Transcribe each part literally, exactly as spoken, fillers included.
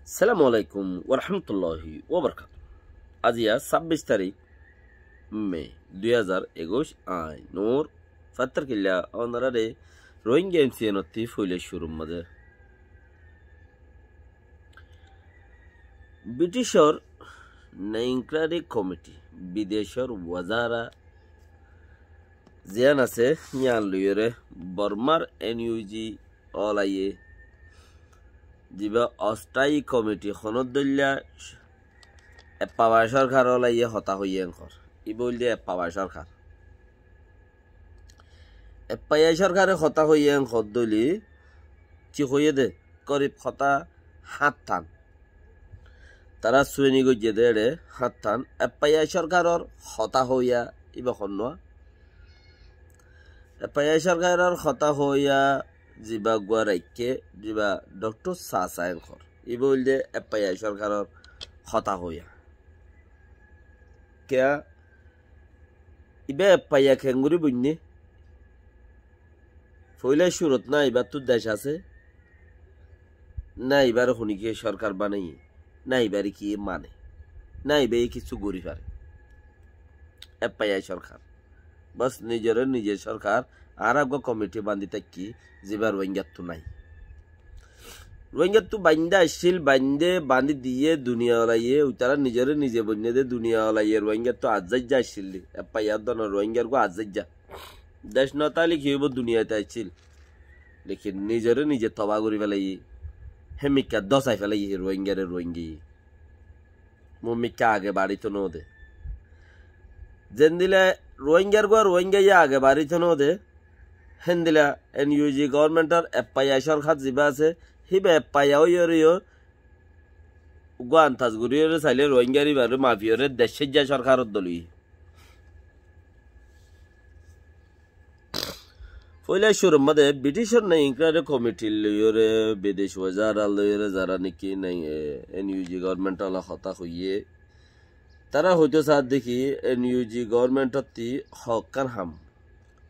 Assalamu alaikum warahmatulláhi wabarakátuhu. Aijja sábbic tarík me dui házar ekuic, añí Nur Fattar Killa ónorare Rohingya M C N ottú foila cúrur mazé Briticor Inquiry Committee, bidecor wazara ziyán asé, yían loiyóre Bormar N U G olaye ziba osthayi komiti honór dóilla eppawa sorkar olaye hotá hoiyé en hoór. Ibá óilde eppawa sorkar. Eppawa sorkare hotá hoiyé en hoór dóilla ki hoiyé dé, korib hotá háñttán. Tará sueni goijjé dé eçé háñttán eppawa sorkaror hotá hoiya. Ibá honnúa? Eppawa sorkaror hotá hoiya ziba gua raikké, ziba Doktor Sasa en hoór. Ibá óilde eppawa sorkaror hotá hoiya. Kiyá? Ibá eppawa keéngorí boinné? Foila cúrot na ibáttu dec asé, na ibáre honíkiye sorkar banaiyé, na ibáre kiyé mane, na ibáye kissú gorí fare. Eppawa sorkar. Bos nizoré nize sorkar, añára eggúa komiti bañdí táikki, ziba Rohingyattu nái. Rohingyattu bañdé aiccíl, bañdé, bañdí diyé, duniya olaye, uitará nizoré nize boinné dé duniya olaye, Rohingyattu azzaijja aiccíl dé. Eppawa dóno Rohingyar gua azzaijja. Dec no táile ki óibo, duniyait aiccíl. Lekin nizoré nize toba gorí felaiyé. Hé mikká dosai felaiyé, hé Rohingyare Rohingyaye. Mumikká age baçíto no de. Zendila Rohingyar gua Rohingyaye age baçíto no de, héndila N U G governmentor eppawa sorkar ziba asé, híba eppawa óiyoreyó gua antas goríyoré sailé Rohingyar íbaré mafiyoré dec saijja sorkaror dóli. Foila cúrur mazé Briticor Inquiry Committee loiyóre, bidec wazara loiyóre, zará niki nai, e, N U G government ola hotá hoiyé. Tará hoitó saá dé ki N U G government ottú hokkán ham.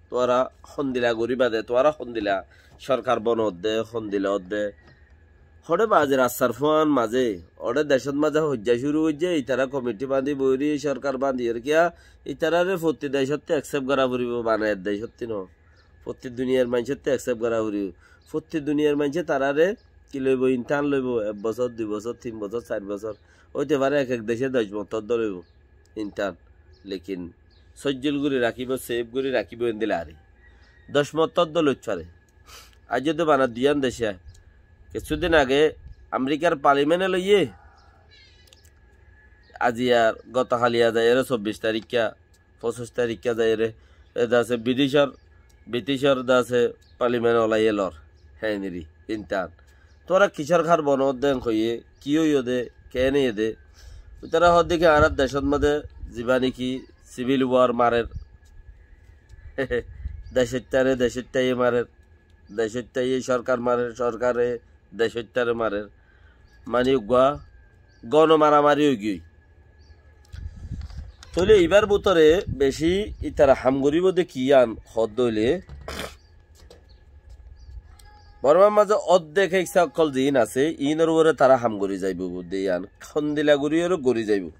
Tuáñra hondila goríba dé, tuáñra hondila sorkar bono dé, hondila ódde. Hoçé bazi rastar fuán mazé, hoçé decót mazé hoijja cúru óiye, itará komiti bañdí boirí, sorkar bañdí, ar kiyá, itaráre fottí decóttu accept gorá foribó, bana ek decóttu no. Fottí duniyar maincóttu accept gorá foribó. Fottí duniyar maincé taráre ki loibó, intán loibó, ek bosór, dui bosór, tin bosór, sair bosór. Óite fare ek ek decé doc mottoddo loibó, intán. Lekin sóijjol gorí rakíbo, safe gorí rakíbo, endila ar. Doc mottoddo loit fare. Aijjó de bana duiyán decé. Kessúdin age Amerikar parliamente loiyé. Aijja goto haliya zaiyóre sobbic tarikka, fosic tarikka zaiyóre, e de asé Briticor, Briticor de asé parliament olaye lor. Héniri, intán. Tuáñra ki sorkar bono dé en hoiyé, ki óiye dé, keén óiye dé. Tuáñra hoó dé ki añárar decót mazé ziba niki civil war marer. Decóittare, decóittaye marer. Decóittaye sorkar marer, sorkare decóittare marer. Mani eggúa gono maramari óigiyoi. Tóile ibár bútore bicí itará ham goríbo dé ki yián hoó dé óile, Bormar mazé óddek híssa ókkol ziín asé, iínor uore tará ham gorí zaibou dé yián hondila goríyoré gorí zaibou.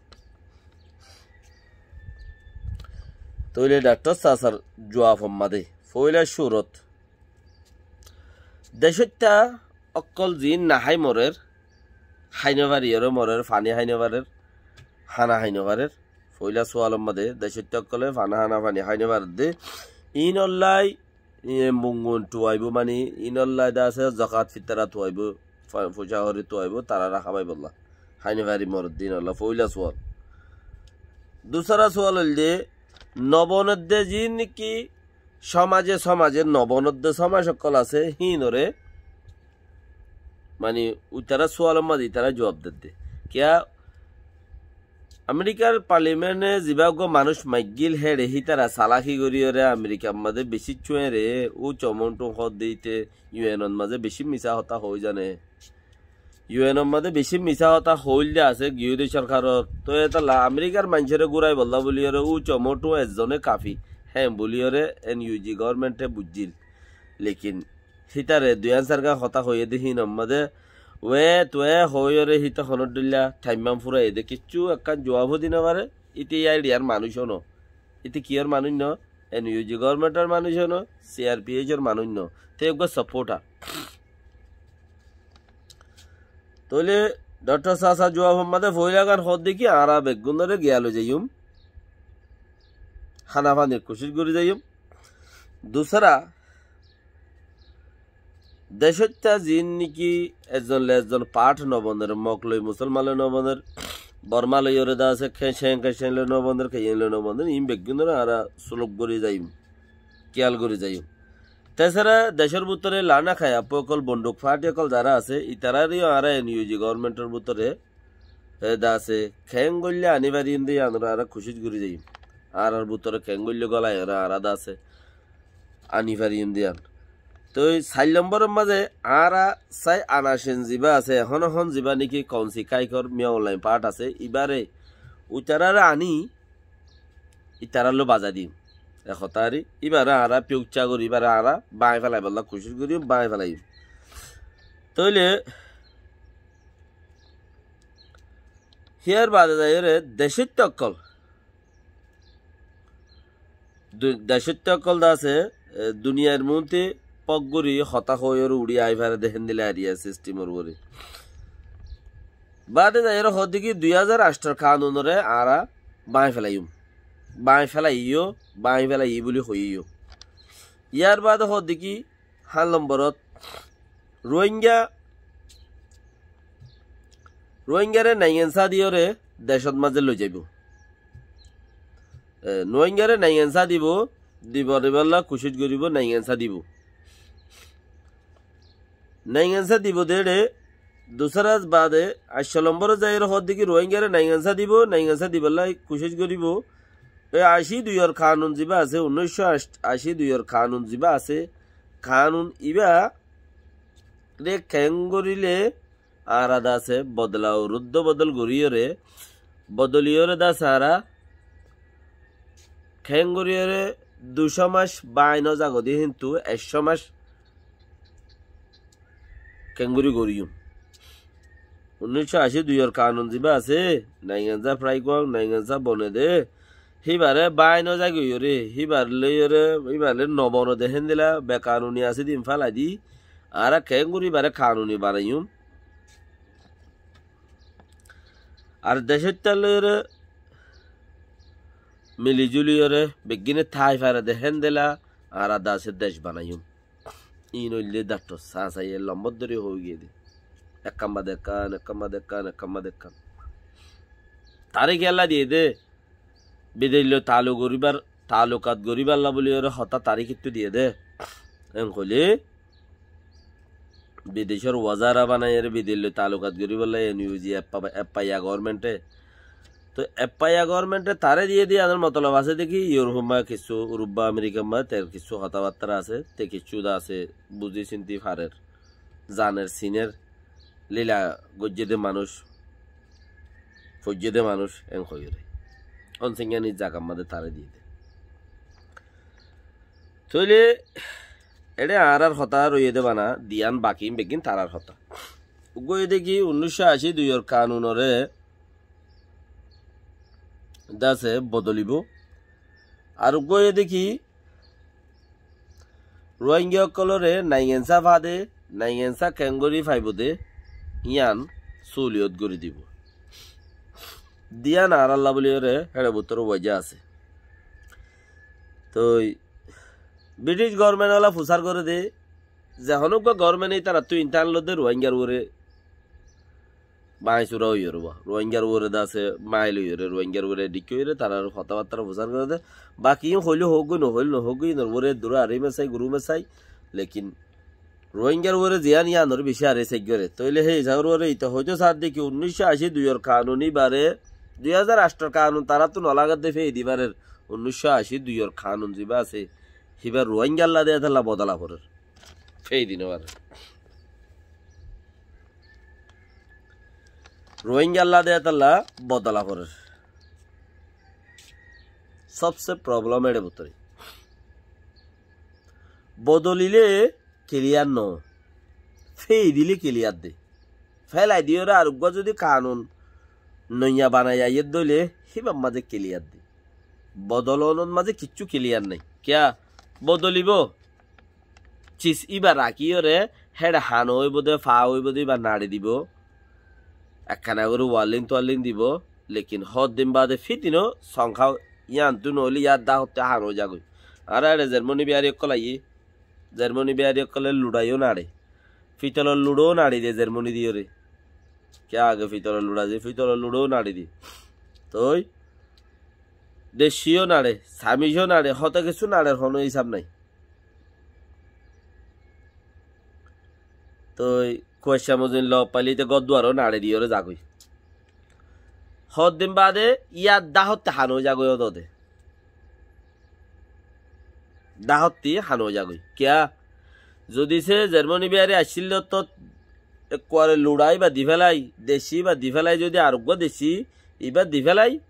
Tóile dhaktor sasar juaf omma dé, foóila cúrot decóitta ókkol ziín nahái morer, hái nofaríyoré morer, faní hái nofarer, hána hái nofarer. Foóila sual omma dé, decóitta ókkole faná hána faní hái nofarer dé. Iínollá, iín mungun tuaibóu, mani iínollá de asé zakat fitra tuaibóu, fa-, fucá horí tuaibóu, taráre hábaibollá. Hái nofarí morer dé iínollá, foóila sual. Dusára sual óilde, nobonedde ziín niki somaje, somaje nobonedde somaj ókkol asé, híinoré, mani, uitará sual omma dé, itará juab dedde. Kiyá, Amerikar parliamente zibá uggúa manúic maiggíl héçe hítara salaki goríyoré Amerikar mazé bicí cúeré, u commontu hoó dé íte U N ot mazé bicí misá hotá hoói zane. U N ot mazé bicí misá hotá hoóilde asé giyói dé sorkaror. Tói etollá Amerikar maincóre gúraibollá bulíyoré u commontu ezzone kafi, héen bulíyoré N U G governmente buijjíl. Lekin hítare duiyán sargá hotá hoiyé dé híin omma dé, Wait, wait hoóiyoré híte honór dhoilla thaimman fúraiyé dé. Kiccú ekkán juwab ó di nofaré. Íte yá Indiyar manúic ó no. Íte kiyór manúic no? N U G government or manúic ó no, C R P H or manúic no. Te eggúa supporter. Tóile Doctor Sasa juwab or mazé foóila gán hoódde ki, añára beggúnoré giya loi zaiyum. Hána fanir kucíc gorí zaiyum. Dusára, decóitta ziín niki ezzon loi ezzon part no boner, Mog loi Musólman loi no boner, Borma loiyoré de asé, Ke-, Ceng Keceng loi no boner, Keiyang loi no boner, iín beggúnoré añára suluk gorí zaiyum, kiyal gorí zaiyum. Tesára decór bútore lana kaiya ókkol, bonduk party ókkol zará asé, itaráre yó añára N U G government or bútore e de asé, keén goillé aní fariyum dé yíanor añára kucíc gorí zaiyum. Añárar bútore keén goillé gólaiyoré añára de asé, aní fariyum dé yían. Toi sair lombor or mazé añára sai anacen zibá asé, ehón ehón zibá niki Konsi Kaikor Miya Aung Hlaing part asé, ibáre itaráre aní, itarálloi bazai diyum. E hotá ar, ibáre añára fiyucca gorí, ibáre añára báñgi felaibólla kucíc gorí, báñgi felaiyum. Tóile híyar baade zaiyóre decóitta ókkol, du-, decóitta ókkol de asé, e, duniyair muúntu pók gorí hotá hoóiyoré uçí aái fare dé héndilla airiya sistem or uore. Baade zaiyóre hoódde ki dui házar añcthor kanunoré añára báñgi felaiyum. Báñgi felaiyí yó, báñgi felaiyí buli hoiyí yó. Yar baade hoódde ki Hán lomborot Ruáinga, Ruáingaré naingensa diyoré decót mazé loi zaibou. E, Ruáingaré naingensa dibou, dibar, dibarlla kucíc goríbou, naingensa dibou. Naingensa dibou dé eçé, dusára baade, añcthor lomborot zaiyóre hoódde ki Ruáingaré naingensa dibou, naingensa dibarlla kucíc goríbou. E ací duiyor kanun zibá asé, unnúiccó ací duiyor kanun zibá asé, kanun ibá re keéngoríle añára de asé bodola, ruddó bodol goríyoré, bodoliyoré de asé añára keéngoríyoré ducó mac báñgi no zagói de, kintu ekcó mac keéngorí goríyum. Unnúiccó ací duiyor kanun zibá asé, naingensa frai gong, naingensa bone de, híbaré báñgi no zagoiyoré, híbar loiyoré, híbar loi no bone de héndilla bekanuni asé din félai di, añára keéngorí íbaré kanuni banaiyum. Ar decóittar loiyoré mili juliyoré beggíne tái fare de héndilla añára de asé dec banaiyum. Iín óilde Daktor Sasaye lombor dóri hoói giyé dé. Ekkán bade ekkán, ekkán bade ekkán, ekkán bade ekkán. Taré kiyólla diyé dé? Bidec loi taaluk goríbar, taalukat goríballa bóliyoré hotá taré kittú diyé dé? Eén hoilé bidecór wazara banaiyóre bidec loi taalukat goríballa N U G eppa, eppa ya gobormente. Toi eppa ya gobormente taré diyé dé, añár motolob asé dé ki, Iurof mazé kissú, Urubba, Amerika mazé ter kissú hotábattára asé, te kissú de asé, buzí sinti farer, zaner, siner, lila goijjé dé manúic, foijjé dé manúic, en hoiyóre. Onsingáni zagar mazé taré diyé dé. Tóile eçé añárar hotá roiyé dé bana, diyan baki beggín tarár hotá. Uggúa óiye dé ki, unnúiccó ací duiyor kanunoré de asé bodolibóu. Ar uggúa óiye dé ki, Ruáinga ókkolóre naingensa fade, naingensa keéngorí faibóu dé, yían súliyot gorí dibóu. Diyan añárálla bóliyoré héçe bútore waja asé. Toi British goborment ola fusár goré dé, ze honó uggúa gobormente ítarattú intán lodde Ruáingar uore báñgi sura óiyoré ba, Ruáingar uore de asé báñgi loiyoré, Ruáingar uore dhikká óiyoré, tarár hotábattára fusár goré dé. Baki iín hoilé hoóggoi, nohoilé nohoóggoi, iínor uore dura arimesai, gurumesai. Lekin Ruáingar uore ziyán yíanor beci aresai goré. Tóile hé hísabor uore ite hoitó saádde ki, unnúiccó ací duiyor kanun íbaré, dui házar añcthor kanun taráttu nolagedde fei dibarer, unnúiccó ací duiyor kanun zibá asé, híba Ruáingalla de étalla bodola forer. Fei di nofarer. Ruáingalla de étalla bodola forer. Sobse problem éçe bútore. Bodolilé kiliyar no. Fei dilé kiliyar de. félai diyóre areggúa zodi kanun noiya banai aiyér dóile híbar mazé kiliyar de. Bodolonor mazé kiccú kiliyar nái. Kiyá? Bodolibóu. Cis íba rakíyore héçe hano óibou de, fa óibou de íba naçi dibou. Ekkana gorí warlin tuwarlin dibou. Lekin hoddin baade fítinó songká yíantu noóile yádda hotte hano ói zagói. Añára héçe Zermoni biyari ókkol aiyí. Zermoni biyari ókkole luçaiyó naçe. Fitolor luçóu naçi de Zermoni diyóre. Kiyá age fitolor luça de, fitolor luçóu naçi de. Toi deciyó naçe, samicó naçe, hoto kessú naçer honó hísab nái. Toi kuaccá mozin lof failé te gór duaró naçe diyóre zagói. Hoddin baade yádda hotte hano ói zagói ódode. Dáhotti hano ói zagói. Kiyá? Zodi se Zermoni biyari aiccíl de ottót ekkuare luça íba di félai, deci íba di félai, zodi areggúa deci íba di félai,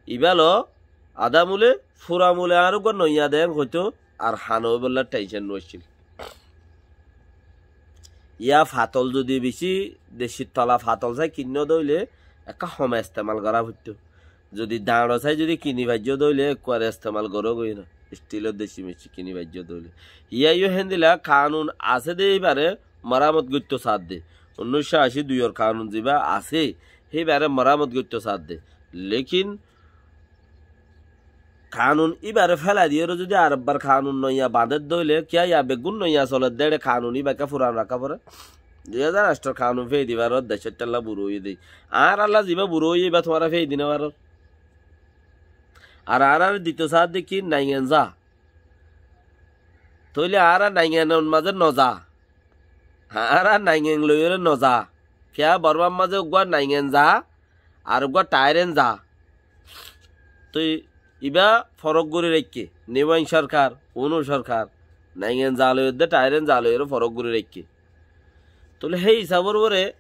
íba lo adá mule, fura mule areggúa noiya deén hoitó, ar hano óibolla thencon no accíl. Yá fatol zodi bicí decir tola fatol sai kinnó de óile ekká hom estemal gorá foittó. Zodi dañço sai zodi kini faijjó de óile ekkuare estemal goró goi na. Istilor deci micí kini faijjó de óile. Yá yó héndilla kanun asé de íbare moramot goittó saádde. Unnúicó ací duiyor kanun zibá asé, híbare moramot goittó saádde. Lekin kanun íbare félai diyóre zodi arekbar kanun noiya bañdér de óile, kiyá yá beggún noiya soler de éçe kanun íba ekká furan raká foré? Dui házar añctor kanun fei di faror, decór tolla buro óiye de. Añáralla zibá buro óiye íba tuáñra fei di no faror. Ar añárare dito saádde ki naingen za. Tóile añára naingenor mazé no za. Añára naingen loiyóre no za. Kiyá Bormar mazé uggúa naingen za, ar uggúa thairen za. Toi ibá forók gorí raikké. Niuain sorkar, uno sorkar. Naingen za loiyóre, thairen za loiyóre forók gorí raikké. Tóile hé hísabor uore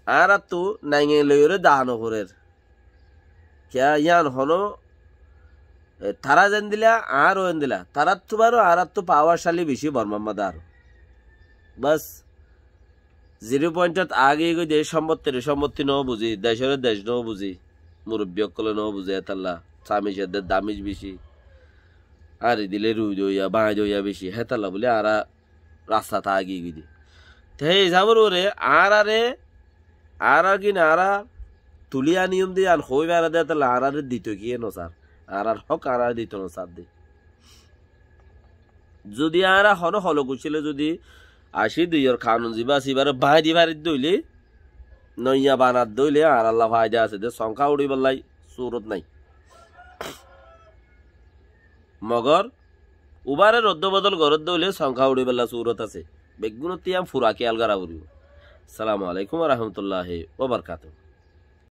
añárattu naingen loiyóre za no forer. Kiyá yían honó, e, tará zendilla, añáro endilla. Taráttu baró añárattu pawar cáli bicí Bormar mazé aró. Bas, ziro pointot age goi de cómbottire cómbotti no buzí, decóre dec no buzí, murubbi ókkole no buzé, hétalla samic edde damic bicí. Añári dile rui doiya, bañi doiya bicí, hétalla buli añára rastat agi goi de. Te hé hísabor uore añárare, añárar gin añára tuli aniyum de yían hoói fare de, hétalla añárare dito kiyé no sar. Añárar hók añárare dito no sar de. Zodi añára honó holok ucíle zodi ací duiyor kanun zibá asé ibáre bañi di farir de óile, noiya banar de óile añáralla faida asé de, songká uçíbolla surot nái. Mogor ubáre roddo bodol goródde óile songká uçíbolla surot asé. Beggúnottú yían fura kiyal gorá foribó. Assalamu alaikum wa rahmatullahi wa barakatuhu.